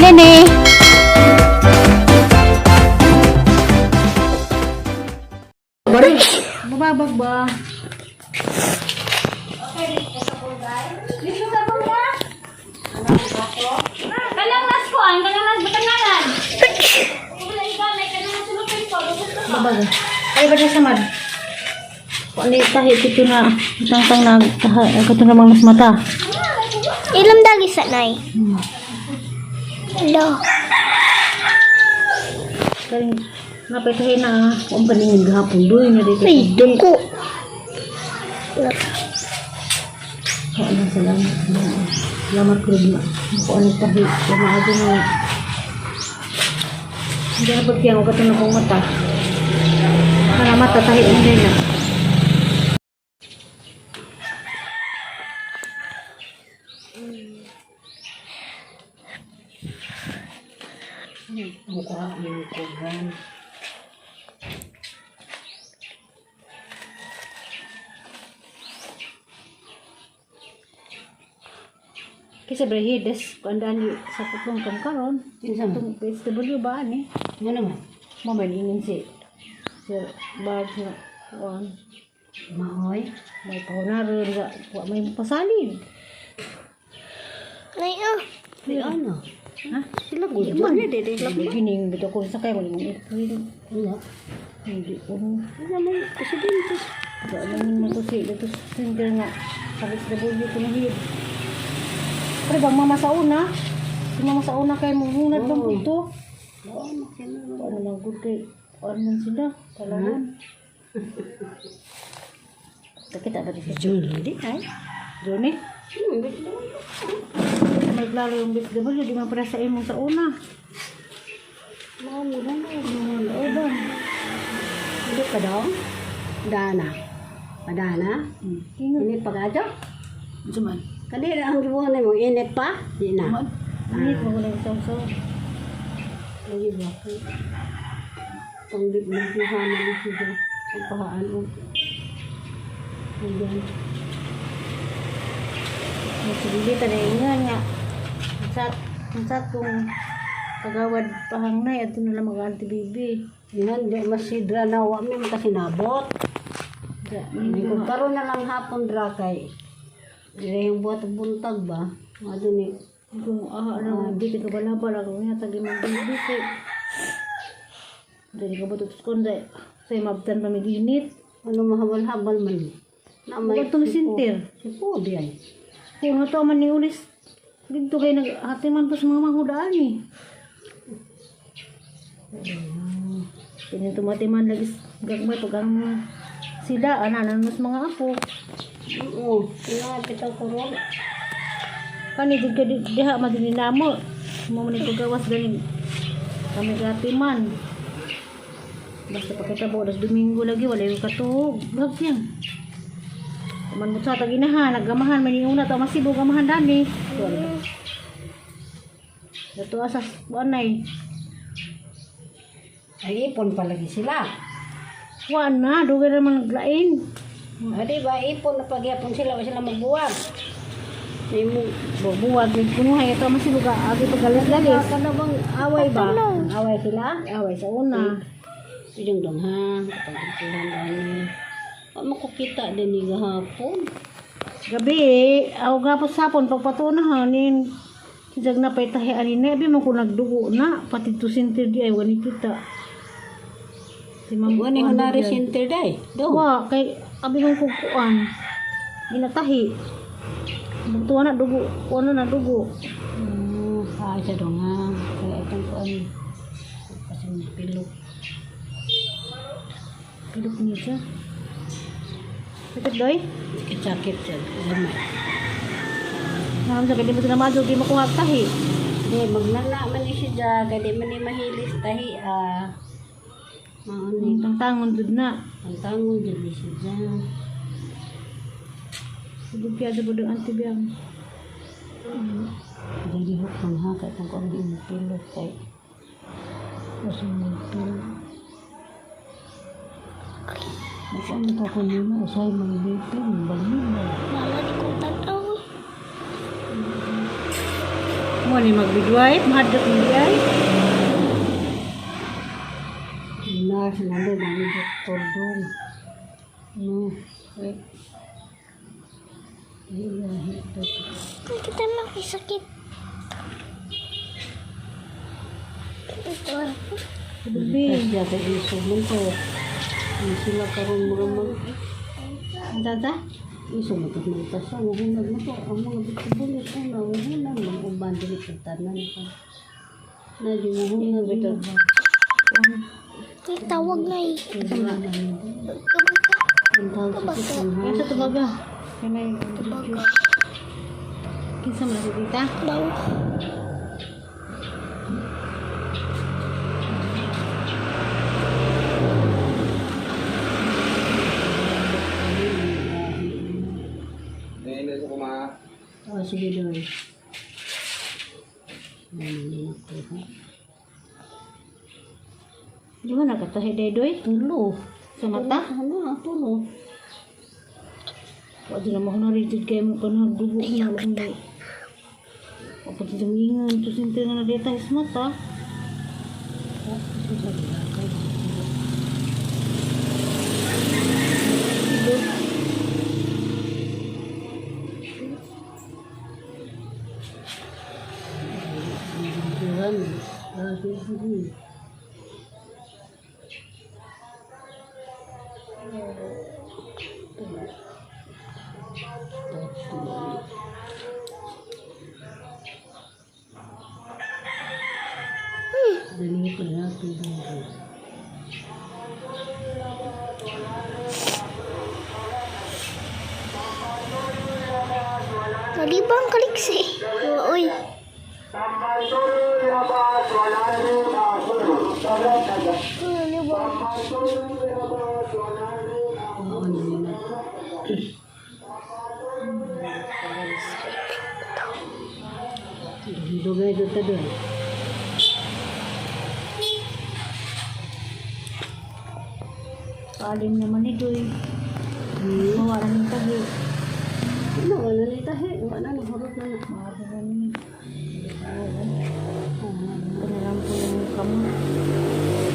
Lene. Bari, mababag ba? Kanang nas ko ang kanang nas batanganan. Wala igamit kanang sulupin ko. Babag. Ay, ba sa mad? Kung ano yung tahi, ito na, tangtang na, kato na mga mata. Ilam dagi sa nay. Hello. Karing, napay tahi na, ah. Kung paningin gahapon, doon na dito. Ay, dugo. Oo, na, salamat. Salamat ko rin na. Kung ano tahi, kung maaga na. Hindi na pagkiyang ko kato na kong mata. Kana mata, tahi hindi na. Mukha ang kugan. Kasi brehides, kung andani sa putlong kang karon, Kinsa man? itong PSW ba ani? Nga naman. Mo may ingin si Sir Bart na kuan Mahoy. may pahunaron ga wa may pasalid. Nay, ah. Di ano? Ha? Sila gud. Man, gining bitaw ko sa kay mo nimong April. Wala. Hindi ko. Wala may presidente. Wa man mo ko si dito sa center nga sa PSW ko nahid. Pero bang mama sa una? Si mama sa una kay mo hunad bang ito? Oo, makina. Ano lang good kay ano man sila talawan. Kita ba si Julie, di ay. Johnny? Di May klaro yung BSW, di man para sa imo sa una. Mao mo na. Looban. Hindi pa daw. Dana. Padana. Ingat. Ini pag-adyo. Unsa man? Kanila ang gibuhan mo init pa? Di na. Init mo lang sa. Lagi ba? Pang magbuhanan ni siya. Ang pahaan o. Ayan. Sige ta na ingon nga. Sat sat kung kagawad pahangnay adto na lang mag anti-baby. Yan, di masidra na wa mi makasinabot. Hindi Hindi ko karon na lang hapon dra kay. Dire yung buhat og buntag ba? Ano ni? Kung aha na di ka balabal ako nga tagi mag baby kay. Dili ka butot kon dai say mabtan pa miginit. Ano mahabal-habal man. Na may Huwag sinter. Sipo di ay. Kung nga to man ni Ulis, dito kay naghati man to sa mga manghudaan eh. Kini tumati man lagi gagmay pag ang sila ana mas mga apo. Oo, ina pitaw ko ron. Kani gud ka diha man din namo. Mo man pagawas ganin. Kami gati man. Basta pagkatabo alas Domingo lagi wala yung katuog. Bag yan. Man mo sa taginahan, naggamahan man yung una to masibo gamahan dani. Dato asas buanay. Ay ipon palagi sila. Wa na, dugay naman naglain. Ah, di ba ipon na pagyapon sila wa sila magbuwag. Nimo Buwag yung kunuhay ito masibo ka agi pagalis-galis. Kana bang away ba? Away sila? Away sa una. Pidong dong ha, pagkuhan dani. Wa mo ko kita din ni gahapon. Gabi, ako nga po sapon pagpatunahan nin sijag na pay tahi ani na abi man ko nagdugo na pati to center di ay wani kita. Si Ma'am Wa ni Kuan hunari diyan. center day. Do. Wa kay abi man ko kuan. Ginatahi. Bugtuan na dugo, kuan na dugo. Ah, siya dong ha. Kaya itong kuan. Kasi may pilok. Pilok niya siya. Sakit doy? Sakit-sakit siya. Gamay. Naam sa kay di mo sila di mo kuha tahi. Di, magnana man ni siya. Kaya di man ni mahilis tahi ah. Mauni. Ang tangon dud na. Ang tangon dyan ni siya. Bugya sa budong antibiyang. Dili hok man ha. Kaya itong kuan yung pilok kay. Kasi may pilok. Saan ka ko nima? Usay magbipin. Balin. Mama, di ko tanaw. Mo ni mag-midwife, mahadlok ni ay. Nurse na doon, ang doktor doon. No. Eh. Ay, ito. Ay, kita na may sakit. Ito. Bibi, Siya kay iso man to. Ang sila karon mura mag ang tata? iso man to magtasa mahunag mo to ang mga bitubulos una mahunag mang uban dili sa tanan pa. Na di mahunag Ito. Ay, tawag na eh. Ang tawag sa kitang Yan sa tubaga. Kanay Tubaga. Kinsa man si tita? Daw. Oh, sige doy. Ano na ko ha? Di ba nakatahi day doy? Tulo. Sa mata? Ano, tulo. Wa di na mahunari jud kay mo kanang dugo. Ayaw kita. Wa pa jud ingan to sinter nga nadita sa mata. Tuhan, ah, sige. Dali ko na ito. Nalibang kaliksi. Uy. Nalibang. Oo, ano na. Dugay doon ta doon. Paalim naman ni Doy. Mawala ng tahi. Ano, wala na tahi. Wala na, hurot na na. Mawala na ni. Ito na lang po yung kamo.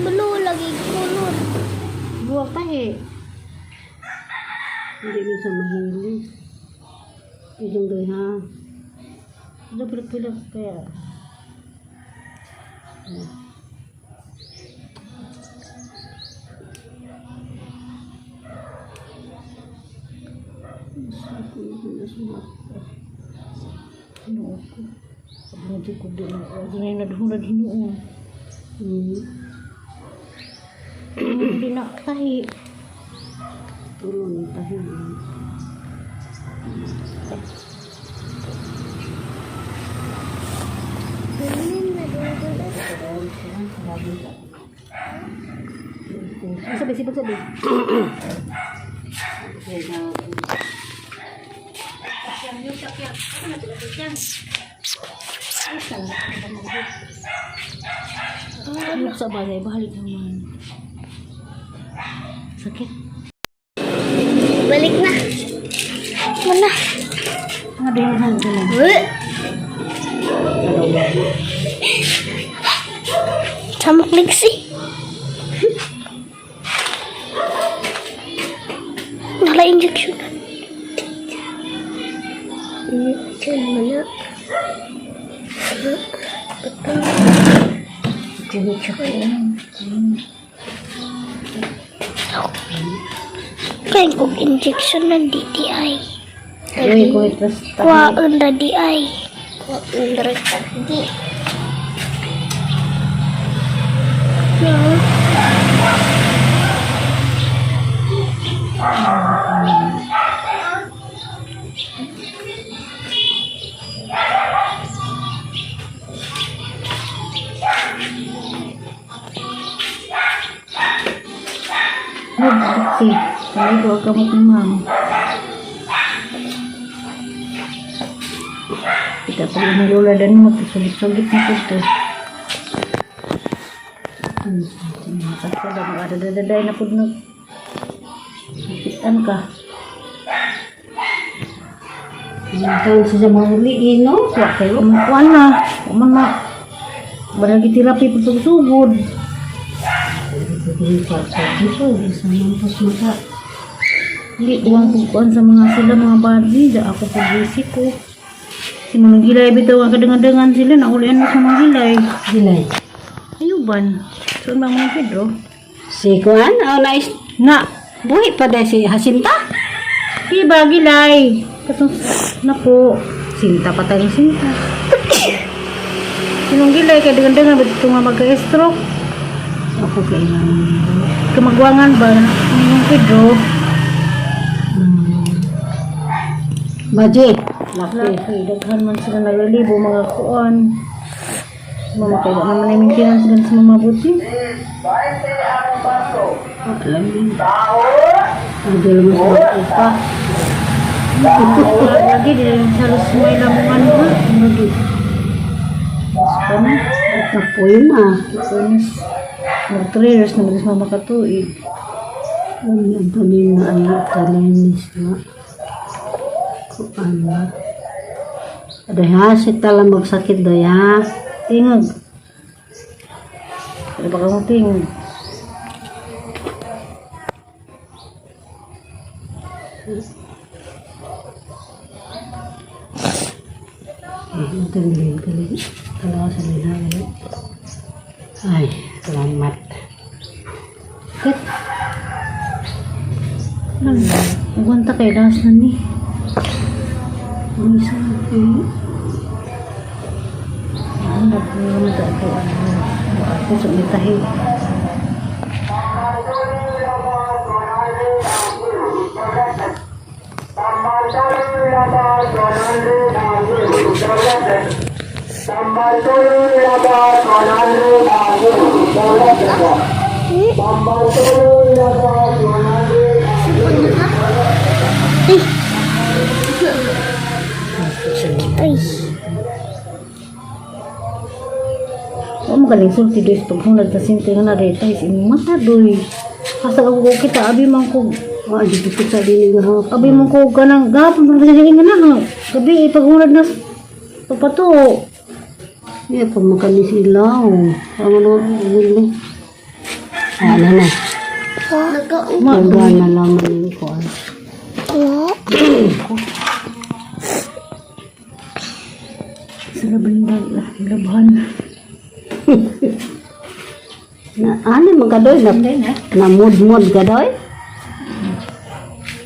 Blue lagi kulor. Buwag tahi. Hindi mo sa mahilig. Itong doy ha. Ito pilok-pilok kaya. Hinuo ko. Sabi na di ko di na. Wag na yung nadhunad hinuon. Hindi na tahi. Tulo na tahi. Ang sabi, sipag sabi. Ayok sa bagay, bahalik naman. Sakit. Balik na. Mana? Ang adungan ko na. Uy. Sama kliksi. Nala injection. Injection mana? Kaya kong injection ng DTI. Uy, ko itas. Kuwaon ra di ay. Kuwaon ra di. No. Si, sabi ko kamot ni ma'am. Kita pa ni Lola dan mo sulit-sulit na po ito. Makasada, makadadaday na po na. Sakitan ka. Taon siya mahuli, no? Wa kayo kuan na. Wa man ma. Balagi therapy pag sugod. Dili duwang kuan sa mga sila mga body, da ako pag-isip ko. Si mga gilay bitaw ang kadangan-dangan sila naulian mo sa mga gilay. Gilay. Ayuban. So mga Pedro. Si Kuan, oh, nice. Na, Buhi pa dahil si Jacinta. di ba gilay? Katong nako, sinta pa tayo sinta. Sinong gilay kay dangan-dangan bitaw nga magka-stroke. Ako kailangan. Kamagwangan ba ng Pedro? Baji. Laki. Laki, daghan man sila naglalibo mga kuan. Mama kay wa naman ay maintenance din sa mga buti. Alam mo. Ang dala mo sa upa. Lagi di lang sa halos may lamungan ha. Lagi. Ano? Kapoy na. Tunis. Mag 3 years na magis mama katuig. Ang tanin na ay talinis na. Kuan na. Aday ha, si tala magsakit day ha. Tingog. Pero baka mo tingog. Eh, ang tanin galing. Tala sa nila. Ay, salamat. Kat. Uganta kay das na ni. Ang sakit. Ano na ako ano. Ako sa mitahi. Ay. Wa magaling sulti doy sa paghunad na sinti nga nareta is imong mata doy. Asa ako ko kita abi man ko Wa, di ko sa dinig ha. abi man ko kanang gapon man sa nga na ha. Gabi paghunad na pagpatuo. Yeah, pag makanis ilaw. Ang ano, ano, ano na. Nagkaupo. Ma, Wala na lang yung kuan. sa laban labhan. Na, ano man kadoy? Na, na mood-mood kadoy?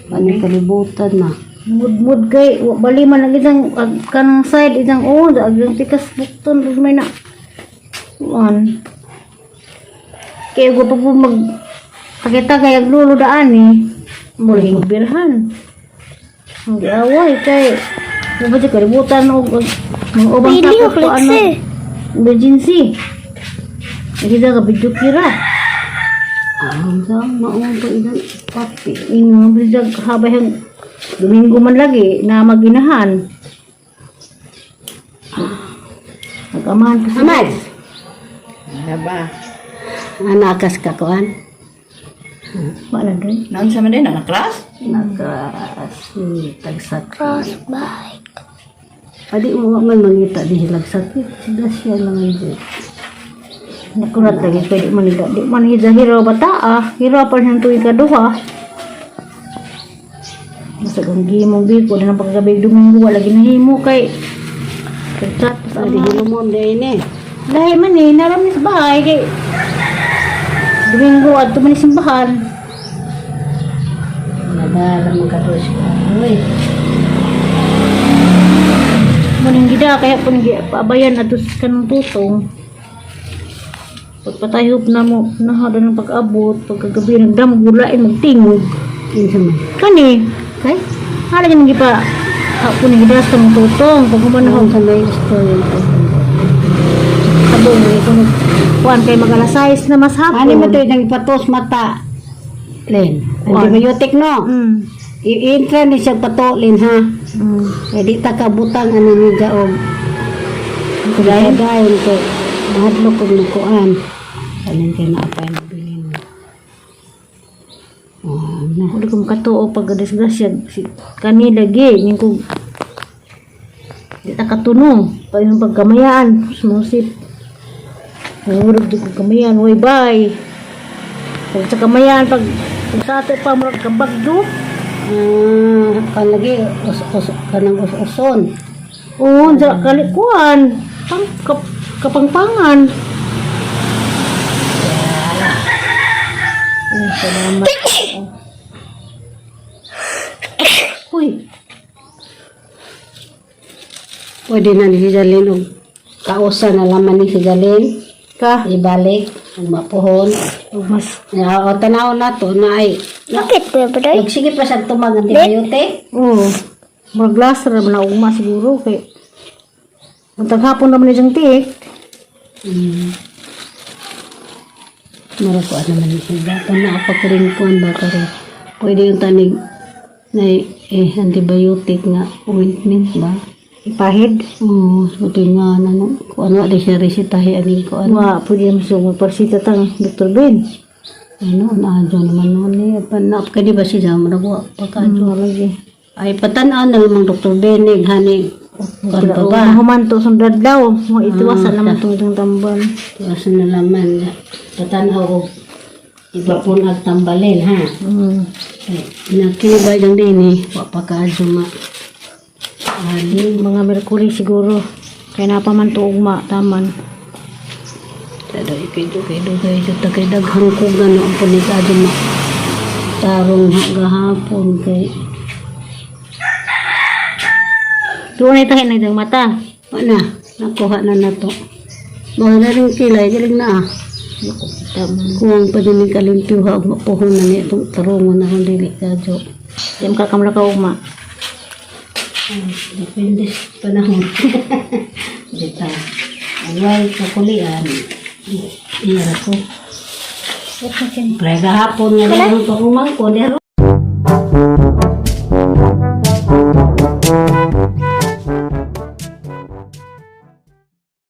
Ano kalibutan na? Mudmud kay wa bali man ang isang ag- kanang side isang oh ang tikas bukton ug may na. Kuan. Kay ko pa po mag pakita kay ang lulo daan eh. Muling birhan. Ang giaway kay mo ba kalibutan og mga ubang Pili takot ko ko ano eh. emergency. Kita ka video kira. Ang sa maong pa ilang papi. Ingon bisag habay ang Domingo man lagi na maginahan. Nag-amahan pa sila. Amad! Ano ba? Anakas ka kuan? Wala doy. Naon sa man din na class? Nakas. Tagsak. Cross bike. Adi mo man mangita di hilag sakit. Sila siya lang ang Nakurat lagi kay di man nila. Di man hida hero bata ah. Hero pa siyang tuig ka duha. Masag ang gimong biko na ng paggabi Domingo wala ginahimo kay Pagkat sa Adi hilumon din eh. Lahi man eh, naram ni sa bahay kay Domingo adto man ni simbahan. Nadala man kadoy siya. Uy. Muning gida kaya po nang paabayan ato sa kanang tutong. Pagpatayop na mo nahada ng pag-abot, pagkagabi nagdam gulain magtingog. Kinsa man. Kani, Kay? hala ganun gipa ako nang gida sa kanang tutong pag human Ano ako sa may story ko? sabong ko kuan kay mag alas 6 na mas hapon. Ano mo ito yung ipatos mata? Len, antibiotic no? I-intra ni siya pato, Len ha? Kaya di ta kabutang ano ni jaog. Kaya dayon ko, mahadlok kong nakuan. Kanin kayo na apay nabilin mo. Oh, na. Wala ko makatuo pag disgrasya si kani lagi ning ko Di ta katuno. Pa yung pagkamayan. Smusip. Murag di ko kamayan. Way bye. Pag sa kamayan, pag sa ato pa, murag kabagdo. Ah, kan lagi us us kanang us-uson. Oo, sa kalikuan. Pang, kapangpangan. Ay, salamat. Uy, Pwede na ni si Jalin og kausa na laman ni si Jalin. Ka. Ibalik ug mapuhon. Ug mas, Ya, o tanaw na to na ay. Bakit, Kuya Budoy? Nagsige pa sa tumang antibiotic. Oo. Murag last ra man na ugma siguro kay Buntag hapon naman ni siyang tiik. Mura ko ano man siya. Bata na pa ko rin kuan ba kare. Pwede yung tanig na eh, antibiotic nga ointment ba? Ipahid. Oo, buti nga na no. Kung ano di siya resetahe ani ko ano. Wa, pwede naman siya magparsita tang Dr. Ben. Ano na adyo naman noon eh. Panap ka di ba siya murag wa pa ka Ano lagi. Ay patan-aw na lamang Dr. Benig hani. Kuan pa ba? Mahuman to sa dadlaw. Mga itiwasan naman tong itong tamban. Tuwasan na laman. Patan-aw og iba po nagtambalin ha. Ay, nakibay lang din eh. Wa pa ka adyo ma. Ali. Mga Mercury siguro. Kaya na pa man to ugma, taman. Dado ikay dugay dugay jud ta kay daghang ko gano ang punig adyo ma. Tarong ha gahapon kay Doon ay tahin na itong mata. wa na nakuha na nato. Mga na rin kilay galing na ah. Kuwang pa din kalimpyo ha ug mapuhon na ni itong tarungon na kung dili ka adyo. Di makakamla ka ugma. Ay, depende sa panahon. Dita. Away kakulian. Iya ko. Pre gahapon nga rin ang pagumangko.